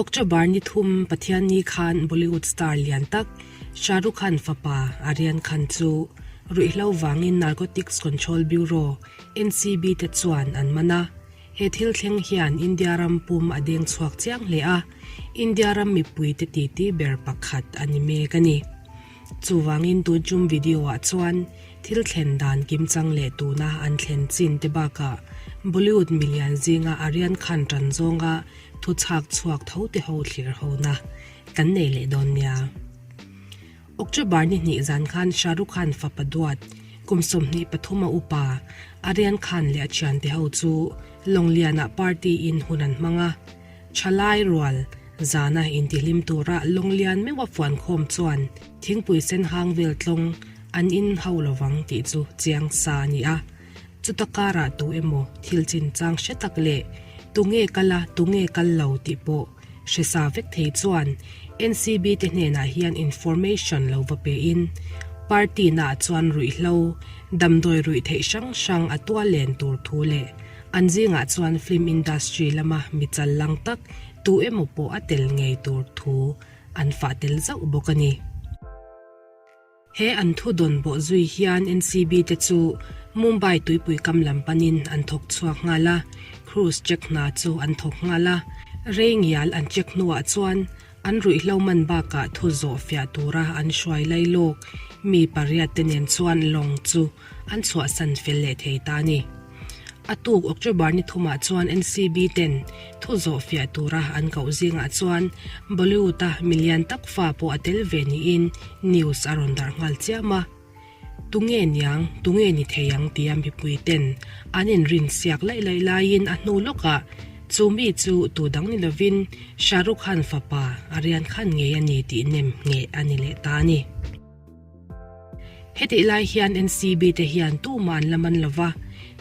October ni thum Pathianni khan Bollywood star lian tak Shah Rukh Khan fapa Aryan Khan chu ruihhlo vangin Narcotics Control Bureau, NCB, te chuan an man a. He thil thleng hian India ram pum a deng chhuak chiang hle a, India ram mipuite titi ber pakhat a ni mek a ni. Chuvangin tunchum video-ah chuan thil thlen dan kimchang leh tuna an thlen chin te bakah Bollywood milian zinga Aryan Khan tan zawnga thu chhak chhuak tho te ho thlir hona kan nei leh dawn nia. October ni hnih zan khan Shah Rukh Khan fapa duat kum 23 a upa Aryan Khan leh a thiante ho chu Lawnglianah party in hun an hmang a, Thalai rual zana intihlim tura Lawnglian meuha fuankhawm chuan thingpui sen hang vel tlawng an in ho lovang tih chu chiang sa a ni a. Chuta karah tu emaw thil chinchang hre tak leh tunge kal a tunge kal lo tih pawh hre sa vek thei chuan NCB te hnenah hian information lo va pein party naah chuan ruihhlo damdawi ruih theih hrang hrang a tual len tur thu leh an zingah chuan film industry lama mi chal lang tak tu emaw pawh a tel ngei tur thu an fah tel zauh bawk a ni. He an thu dawn bawh zui hian NCB te chu Mumbai tuipui kam lam panin an thawk chhuak nghal a, cruise check hna chu an thawk nghal a. Rei ngial an check hnuah chuan an ruihhlo man bakah thu zawh fiah tura an hruai lai lawk mi pariat te nen chuan lawng chu an chhuahsan fel leh thei ta a ni. A tuk October ni thumah chuan NCB ten thu zawh fiah tura an koh zingah chuan Bollywood-a milian tak fa pawh a tel ve niin news a rawn darh nghal chiam a. Tunge niang, tunge ni thei ang tia mipui ten an inrin siak laih laih laiin a hnu lawkah chu mi chu tu dang ni lovin Shah Rukh Khan fapa Aryan Khan ngei a ni tih nem ngheh a ni leh ta a ni. Hetih lai hian NCB te hian tumah an la man lova,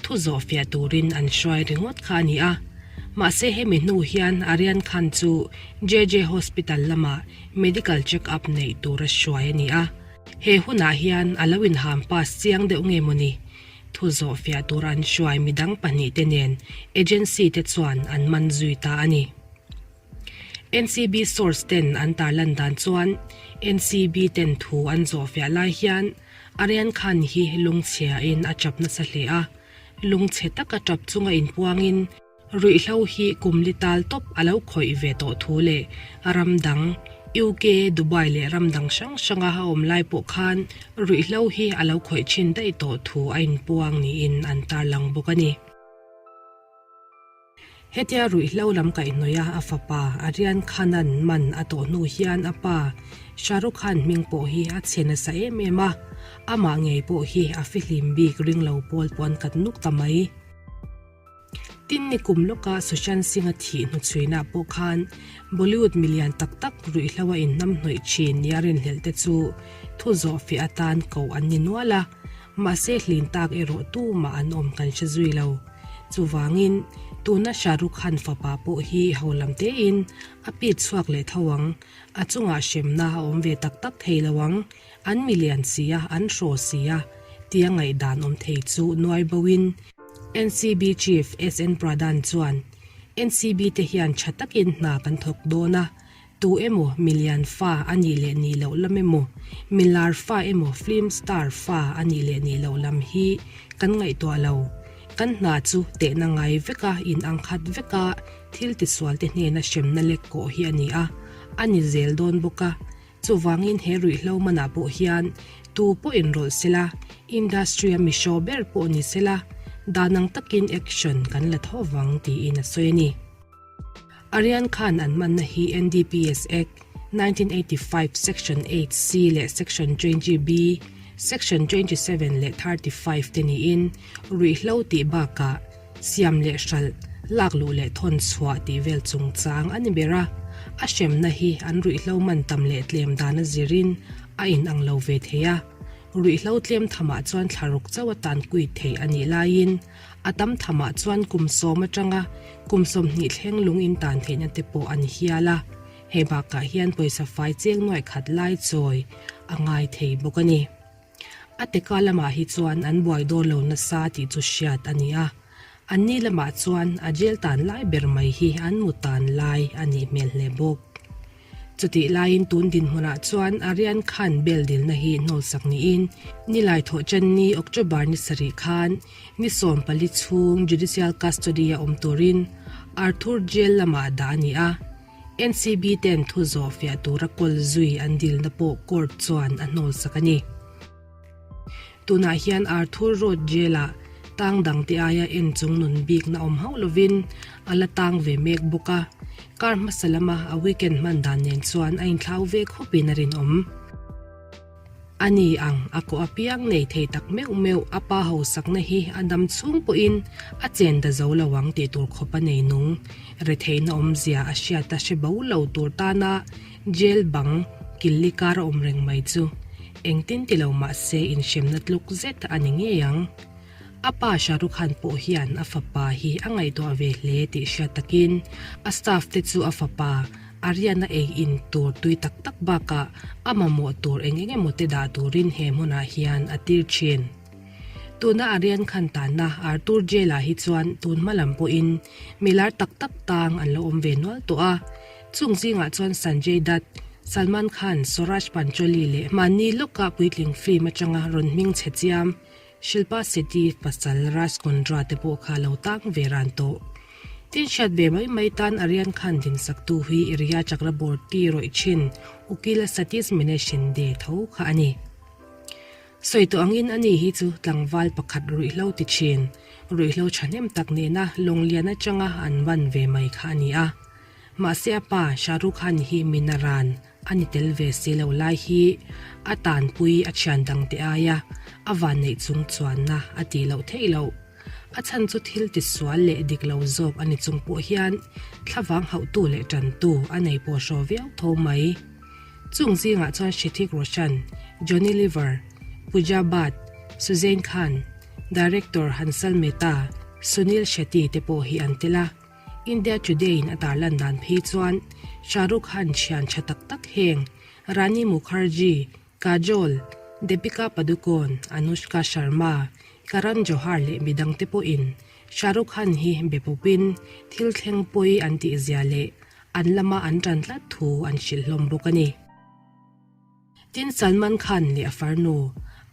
thu zawh fiah turin an hruai ringawt kha a ni a. Mahse hemi hnu hian Aryan Khan chu JJ Hospital lamah medical check up neih tura hruai a ni a. He hunah hian a lo inham pass chiang deuh nge mawni? Thu zawh fiah tur an hruai midang pahnihte nen agency te chuan an man zui ta a ni. NCB source ten an tarlan dan chuan NCB ten thu an zawhfiah lai hian Aryan Khan hi lungchhia in a tap nasa hle a, lungchhe taka tap chunga inpuangin ruihhlo hi kum li tal tawp a lo khawih ve tawh thu leh ram dang UK, Dubai leh ram dang hrang hranga a awm lai pawh khan ruihhlo hi a lo khawih thin daih tawh thu a inpuang niin an tarlang bawk a ni. Hetia ruihhlo lam kaihhnawih a a fapa Aryan Khan-a'n man a tawh hnu hian a pa Shah Rukh Khan hming pawh hi a chhe nasa em em a, amah ngei pawh hi a fihlim bik ring lo pawl pawh an kat nuk ta mai. Tin ni kum lawka Sushant Singh-a thih hnuchhuinah pawh khan Bollywood milian tak tak ruihhlo a inhnamhnawih thin nia rinhlelh te chu thu zawh fiah atan koh an ni nual a, mahse hlin tak erawh tumah an awm kan hre zui lo. Chuvangin, tuna Shah Rukh Khan fapa pawh hi ho lam tein a pit chhuak leh tho ang, a chungah hremna a awm ve tak tak thei lo ang, an milian si a, an hraw si a, tia ngaihdan awm thei chu nuai boin, NCB Chief SN Pradhan chuan, NCB te hian tha takin hna kan thawk dawn a, Tu emaw milian fa a nih leh nih loh lam emaw, milar fa emaw film star fa a nih leh nih loh lam hi kan ngaihtuah lo. Kan hna chu tehna ngai veka in ang khat veka thil tisualte hnena hremna lek kawh hi a ni a, a ni zel dawn bawk a. Chuvangin he ruihhlo manah pawh hian tu pawh inrawlh sela, industry a mihraw ber pawh ni sela, dan ang takin action kan la tho vang tiin a sawi a ni. Aryan Khan an manna hi NDPS Act, 1985 Section 8C leh Section 20B, Section 27 leh 35 te niin ruihhlo tih bakah siam leh hralh, lakluh leh thawn chhuah tih vel chungchang a ni ber a. A hremna hi an ruihhlo man tam leh tlem dan a zirin a inang lo ve thei a. Ruihhlo tlem thamah chuan thlaruk chauh a tankuit theih a nih laiin A tam thamah chuan kum sawm atanga kum 20 thleng lung in tan theihna te pawh a ni hial a, hei bakah hian pawisa fai cheng nuaih khat lai chawi a ngai thei bawk a ni. A teka lamah hi chuan an buai dawn lo nasa tih chu hriat a ni a. Anni lamah chuan a jail tan lai ber mai hi an mu tan lai a nih hmel hle bawk. Chutih laiin tun dinhmunah chuan Aryan Khan bail dilna hi hnawlsak niin Nilai Thawhṭanni October ni sarih khan ni 14 chhung judicial custody a awm turin Arthur Jail lamah dah a ni a. NCB ten thu zawh fiah tura kawl zui an dilna pawh court chuan a hnawlsak a ni. Tunah hian Arthur Road Jail-ah tang dangte aia en chung nun bikna awm hauh lovin a la tang ve mek bawk a, kar hmasa lama a weekend hman dan nen chuan a inthlau ve khawpin a rinawm. A ni ang, a kawh apiang nei thei tak meuh meuh a pa hausakna hi a dam chhung pawhin a chen da zo lo ang tih tur khawp a nei nung. Retheihna awmzia a hriat a hre bo lo tur tana Jail bang killi kar a awm reng mai chu engtin ti lo mah se inhremna tluk zet a ni ngei ang. A pa Shah Rukh Khan pawh hian a fapa hi a ngaihtuah ve hle tih hriat takin a staff te chu a fapa Aryan-a ei in tur tui tak tak bakah a mamawh tur eng eng emaw te dah turin he hmunah hian a tir thin. Tuna Aryan Khan tanna Arthur Jail-ah hi chuan tun hma lam pawhin milar tak tak tang an lo awm ve nual tawh a. Chung zingah chuan Sanjay Dutt, Salman Khan, Suraj Pancholi leh mahni lawka puitling film atanga rawn hming chhe chiam Shilpa Shetty pasal Raj Kundra te pawh kha lo tang ve ran tawh. Tin hriat ve mai mai tan Aryan Khan dinsaktu hi Riya Chakraborty rawih thin Ukil Satish Mene Shinde tho kha a ni. Sawi tawh angin ani hi chu tlangval pakhat ruihhlo ti thin, ruihhlo thahnem tak nena lawnglian atanga an ban ve mai kha a ni a. Mahse a pa Shah Rukh Khan hi min a ran a ni tel ve si lo lai hi a tanpui a thian dangte aia a vanneih chung chuanna a tih loh theih loh. A chhan chu thil tisual leh dik lo zawk a ni chung pawh hian thlavang hauhtu leh tantu a nei pawh hraw viau tho mai. Chung zingah chuan Hrithik Roshan, Johnny Lever, Pooja Bhatt, Suzanne Khan, Director Hansal Mehta, Sunil Shetty te pawh hi an tel a. India Today in a tarlan dan phei chuan Shah Rukh Khan thian tha tak tak heng Rani Mukherjee, Kajol, Deepika Padukone, Anushka Sharma, Karan Johar leh midang te pawhin Shah Rukh Khan hi be pawpin thil thleng pawi an tih zia leh an lama an tan tlat thu an hrilh hlawm bawk a ni. Tin Salman Khan leh a farnu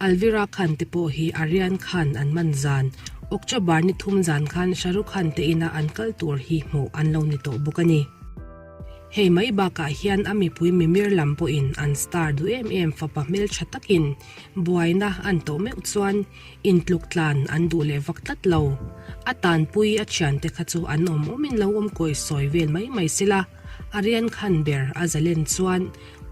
Alvira Khan te pawh hi Aryan Khan an man zan October ni thum zan khan Shah Rukh Khan te ina an kal tur hi hmuh an lo ni tawh bawk a ni. Hei mai bakah hian a mipui mimir lam pawhin an star duh em em fapa hmeltha takin buaina an tawh meuh chuan intluk tlan an duh leh vak tlat lo. A tanpui a thiante kha chu an awm awmin lo awm kawi sawi vel mai mai sela Aryan Khan ber a zalen chuan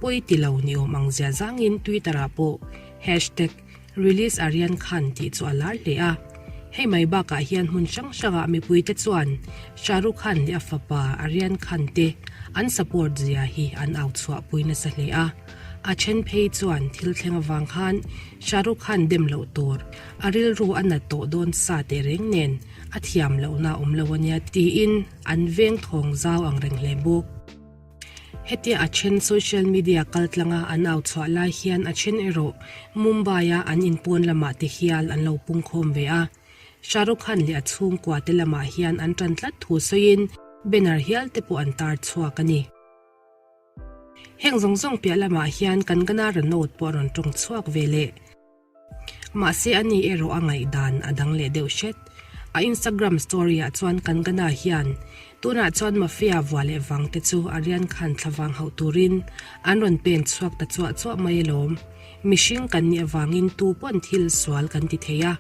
Pawi ti lo ni awm ang zia zangin Twitter ah pawh hashtag Release Aryan Khan tih chu a lar hle a. Hei mai bakah hian hmun hrang hrangah mipuite chuan Shah Rukh Khan leh a fapa Aryan Khan te an support zia hi an au chhuahpui nasa hle a. A then phei chuan thil thleng avang khan Shah Rukh Khan dem loh tur a rilru a nat tawh dawn sa teh reng nen a thiam lohna awm lo ania tiin an veng thawng zau ang reng hle bawk. Hetia a then social media kaltlanga an au chhuah lai hian a then erawh Mumbai-a an inpawn lamah te hial an lo pungkhawm ve a. Shah Rukh Khan leh a chhungkua te lamah hian an tan tlat thu sawiin banner hial te pawh an tar chhuak a ni. Heng zawng zawng piah lamah hian Kangana Ranaut pawh a rawn tawng chhuak ve leh. Mahse a ni erawh a ngaihdan a dang leh deuh hret. A Instagram story ah chuan Kangana hian tunah chuan mafia vua leh vang te chu Aryan Khan thlavang hauh turin an rawn pen chhuak ta chuah chuah mai alawm. Mihring kan nih avangin tu pawn thil sual kan ti thei a,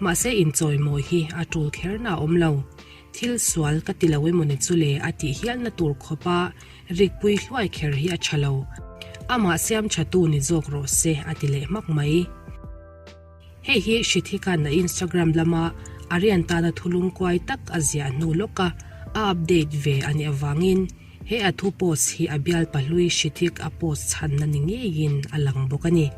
mahse inchawimawi hi a tul kherna a awm lo. Thil sual ka ti lo emawni chu le a tih hialna tur khawpa rikpui hluai kher hi a tha lo. Amah siam thatu ni zawk rawh se a ti leh hmak mai. Hei hi Hrithika'n a Instagram lama Aryan tana thulung kuai tak a ziah hnu lawka a update ve a nih avangin he a thu post hi a bial pahlui Hrithik a post chhanna ni ngeiin a lang bawk a ni.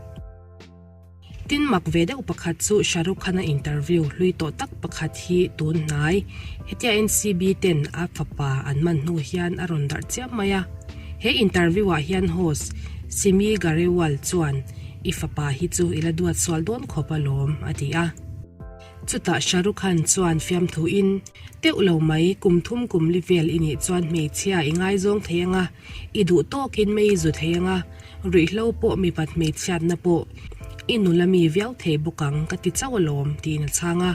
Tin mak ve deuh pakhat chu Shah Rukh Khan-a interview hlui tawh tak pakhat hi tun hnai hetia NCB ten a fapa an man hnu hian a rawn darh chiam mai a. He interview ah hian host Simi Garewal chuan I fapa hi chu i la duat sual dawn khawp alawm a ti a. Chutah Shah Rukh Khan chuan fiamthuin, Teuh lo mai, kum thum kum li vel i nih chuan hmeichhia i ngaizawng thei anga, i duh tawkin mei i zu thei anga, ruihhlo pawh mipat hmeichhiatna pawh i nula mi viau thei bawk ang ka ti chauh alawm, tiin a chhang a.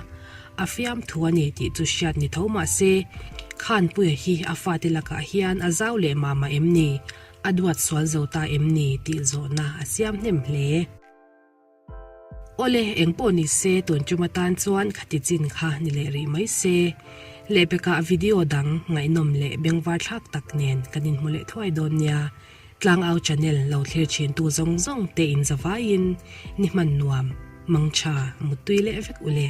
A fiamthu a ni tih chu hriat ni tho mah se, Khanpuia hi a fate lakah hian a zau leh mah mah em ni? A duat sual zo ta em ni? tih zawhna a siam hnem hle. Awle, engpawh ni se tun tum atan chuan khati chin kha ni leh rih mai se. Lehpekah video dang ngaihnawm leh bengvar thlak tak nen kan inhmu leh thuai dawn nia. Tlangau channel lo thlir thintu zawng zawng te in zavaiin ni hman nuam, mangtha, muttui leh vek ule.